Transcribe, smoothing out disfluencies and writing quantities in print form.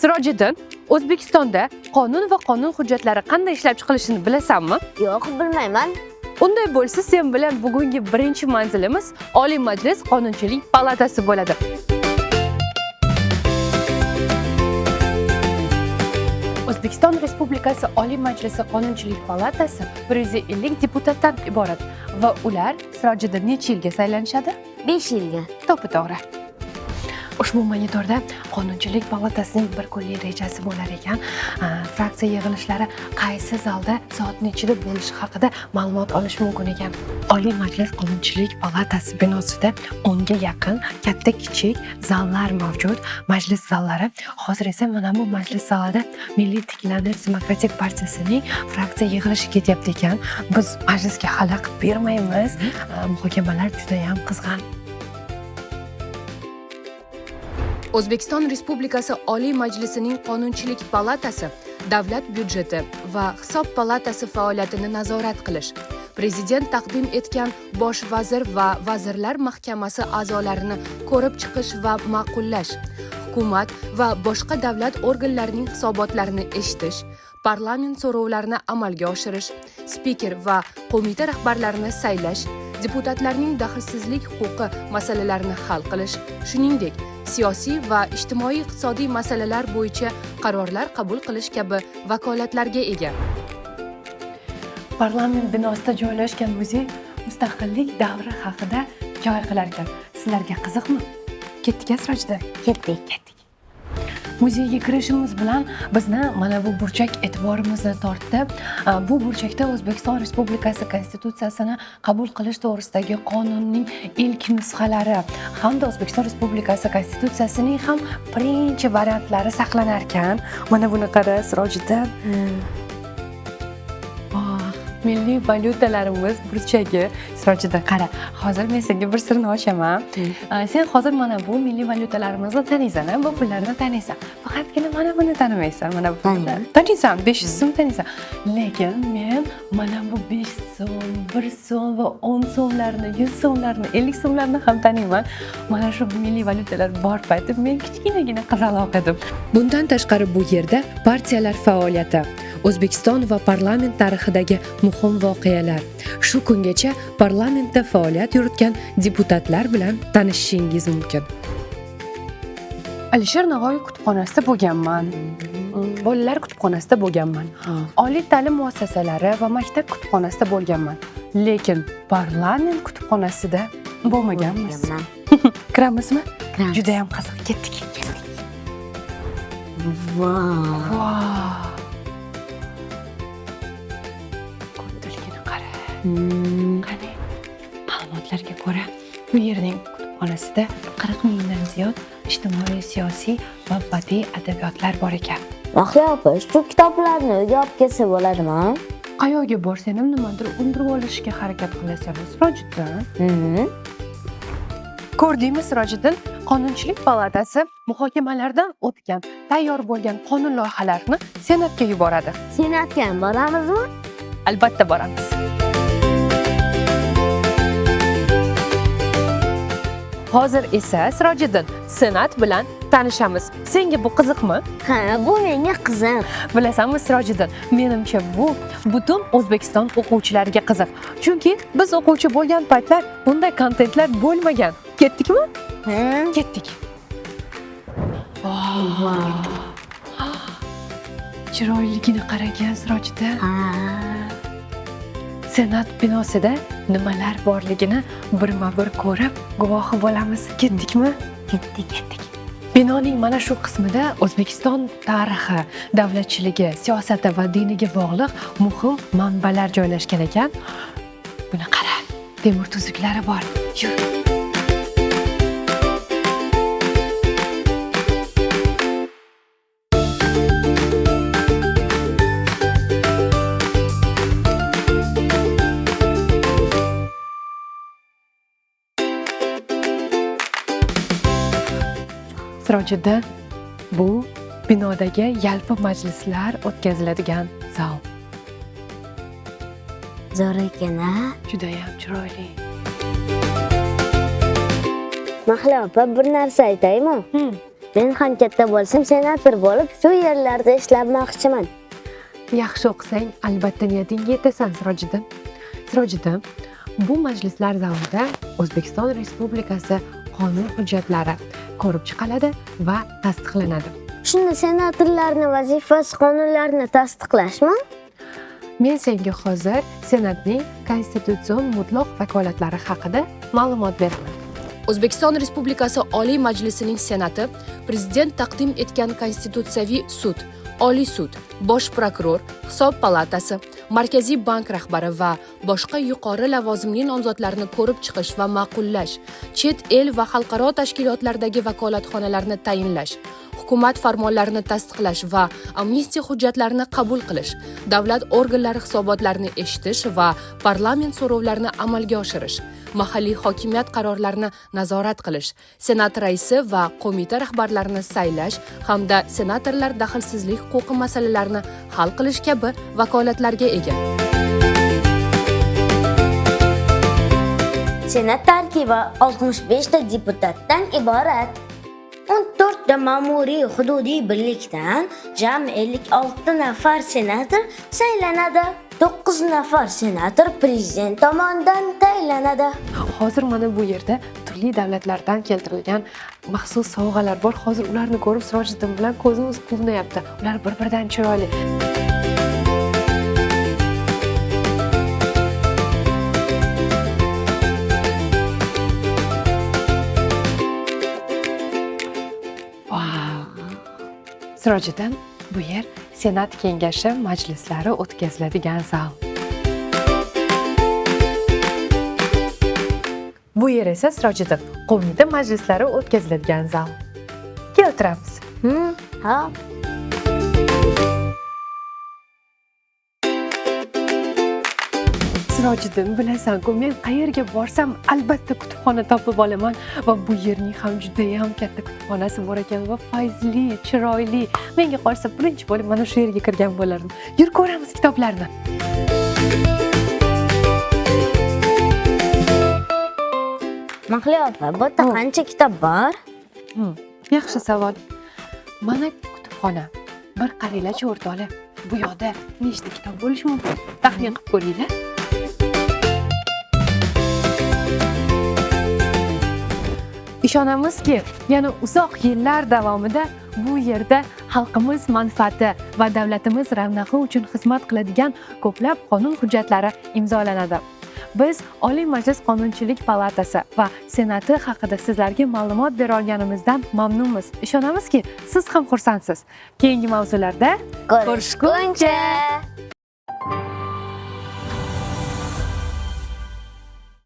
Sirojiddin, O'zbekistonda qonun va qonun hujjatlari qanday ishlab chiqilishini bilasanmi? Yo'q, bilmayman. Unday bo'lsa, sen bilan bugungi birinchi manzilimiz Oliy Majlis Qonunchilik palatasi bo'ladi. O'zbekiston Respublikasi Oliy Majlisi Qonunchilik palatasi 150 deputatdan iborat va ular, Sirojiddin, necha yilga saylanishadi? 5 yilga. To'ppa-to'g'ri. Ushbu monitorda Qonunchilik palatasining bir kunlik rejasi bo'lar ekan. Fraksiya yig'ilishlari qaysi zalda soat nechida bo'lishi haqida ma'lumot olish mumkin ekan. Oliy Majlis Qonunchilik palatasi binosida 10 ga yaqin katta kichik zallar mavjud, majlis zallari. Hozir esa mana bu majlis zalida Milliy tiklanish demokratik partiyasining fraksiya yig'ilishi ketyapti ekan. Biz majlisga xalaqit bermaymiz. Muhokamalar juda ham qizg'an. O'zbekiston Respublikasi Oliy Majlisining Qonunchilik palatasi davlat byudjeti va hisob palatasi faoliyatini nazorat qilish, prezident taqdim etgan bosh vazir va vazirlar mahkamasi a'zolarini ko'rib chiqish va ma'qullash, hukumat va boshqa davlat organlarining hisobotlarini eshitish, parlament so'rovlarini amalga oshirish, spiker va qo'mita rahbarlarini saylash, deputatlarning daxlsizlik huquqi masalalarini hal qilish, shuningdek, siyosiy va ijtimoiy-iqtisodiy masalalar bo'yicha qarorlar qabul qilish kabi vakolatlarga ega. Parlament binosida joylashgan muzey mustaqillik davri haqida hikoya qilar ekan. Sizlarga qiziqmi? Ketdik, Sirojiddin? Ketdik. Ketdik. Muzeyga kirishimiz bilan bizni mana bu burchak e'tiborimizni tortdi. Bu burchakda O'zbekiston Respublikasi Konstitutsiyasini qabul qilish to'g'risidagi qonunning ilk nusxalari hamda O'zbekiston Respublikasi Konstitutsiyasining ham birinchi variantlari saqlanar ekan. Mana buni qara, Sirojiddin. Milliy valyutalarimiz burchagi. Sirojiddin, qara, hozir men senga bir sirni ochaman. Sen hozir mana bu milliy valyutalarimizni taniysan, bu pullarni taniysan. Faqatgina mana buni tanimaysan, mana bu pulni taniysan, 500 so'm taniysan. Lekin men mana bu 5 so'm, 1 so'm va 10 so'mlarni, 100 so'mlarni, 50 so'mlarni ham taniyman. Mana shu milliy valyutalar bor payti men kichkinagina qizaloq edim. Bundan tashqari bu yerda partiyalar faoliyati, O'zbekiston va parlament tarixidagi muhim voqealar, shu kungacha parlamentda faoliyat yuritgan deputatlar bilan tanishishingiz mumkin. Alisher Navoiy kutubxonasida bo'lganman. Bolalar kutubxonasida bo'lganman. Oliy ta'lim muassasalari va maktab kutubxonasida bo'lganman. Lekin parlament kutubxonasida bo'lmaganmiz. Kiramizmi? Kiramiz. Juda ham qiziq. Ketdik. Vau. Kattaligini qara. Qani, ma'lumotlarga ko'ra, bu yerning kutubxonasida 40 mingdan ziyod ijtimoiy, siyosiy va badiiy adabiyotlar bor ekan. Mahliyo opa, shu kitoblarni uyga olib kelsa bo'ladimi? Qayerga borsang ham nimadir undirib olishga harakat qilasan, Sirojiddin. Ko'rdingmi, Sirojiddin? Qonunchilik palatasi muhokamalardan o'tgan, tayyor bo'lgan qonun loyihalarini Senatga yuboradi. Senatga ham boramizmi? Albatta boramiz. Hozir esa Sirojiddin, Senat bilan tanishamiz. Senga bu qiziqmi? Ha, bu menga qiziq. Bilasanmi, Sirojiddin, menimcha bu butun O'zbekiston o'quvchilariga qiziq. Chunki biz o'quvchi bo'lgan paytlar bunday kontentlar bo'lmagan. Ketdikmi? Ha. Ketdik. Chiroyligini qarang, Sirojiddin. Ha. Senat binosida nimalar borligini birma-bir ko'rib guvohi bo'lamiz. Ketdikmi? Ketdik. Ketdik. Binoning mana shu qismida O'zbekiston tarixi, davlatchiligi, siyosati va diniga bog'liq muhim manbalar joylashgan ekan. Buni qara, temir tuzuklari bor. Yur. Sirojiddin, bu binodagi yalpi majlislar o'tkaziladigan zal. Zo'r ekan, a? Judayam chiroyli. Mahliyo opa, bir narsa aytaymi? Men ham katta bo'lsam senator bo'lib shu yerlarda ishlamoqchiman. Yaxshi o'qisang, albatta niyatingga yetasan, Sirojiddin. Sirojiddin, bu majlislar zalida O'zbekiston Respublikasi qonun hujjatlari ko'rib chiqiladi va tasdiqlanadi. Shunda senatorlarning vazifasi qonunlarni tasdiqlashmi? Men senga hozir Senatning konstitutsion mutlaq vakolatlari haqida ma'lumot beraman. O'zbekiston Respublikasi Oliy Majlisining Senati Prezident taqdim etgan Konstitutsiyaviy sud, Oliy sud, Bosh prokuror, Hisob palatasi, Markaziy bank rahbari va boshqa yuqori lavozimli nomzodlarni ko'rib chiqish va ma'qullash, chet el va xalqaro tashkilotlardagi vakolatxonalarni tayinlash, hukumat farmonlarini tasdiqlash va amnistiya hujjatlarini qabul qilish, davlat organlari hisobotlarini eshitish va parlament so'rovlarini amalga oshirish, mahalliy hokimiyat qarorlarini nazorat qilish, Senat raisi va qo'mita rahbarlarini saylash hamda senatorlar daxlsizlik huquqi masalalarini hal qilish kabi vakolatlarga ega. Senat tarkibi 65 ta deputatdan iborat. 14 ta ma'muriy hududiy birlikdan jami 56 nafar senator saylanadi. 9 nafar senator prezident tomonidan tayinlanadi. Hozir mana bu yerda turli davlatlardan keltirilgan maxsus sovg'alar bor. Hozir ularni ko'rib Sirojiddin bilan ko'zimiz quvnayapti. Ular bir-biridan chiroyli. Sirojiddin, bu yer Senat kengashi majlislari o'tkaziladigan zal. Bu yer esa Sirojiddin, qo'mita majlislari o'tkaziladigan zal. Keltiramiz. Ha. Sirojiddin, bilasan-ku, men qayerga borsam albatta kutubxona topib olaman va bu yerning ham juda ham katta kutubxonasi bor ekan va fayzli, chiroyli. Menga qolsa birinchi bo'lib mana shu yerga kirgan bo'lardim. Yur ko'ramiz kitoblarni. Mahliyo opa, bu yerda qancha kitob bor? Yaxshi savol. Mana kutubxona. Bir qaranglarchi o'rtoqlar, bu yoqda nechta kitob bo'lishi mumkin? Taxmin qilib ko'ringlar. Ishonamizki, yana uzoq yillar davomida bu yerda xalqimiz manfaati va davlatimiz ravnaqi uchun xizmat qiladigan ko'plab qonun hujjatlari imzolanadi. Biz Oliy Majlis Qonunchilik palatasi va Senati haqida sizlarga ma'lumot bera olganimizdan mamnunmiz. Ishonamizki, siz ham xursandsiz. Keyingi mavzularda ko'rishguncha.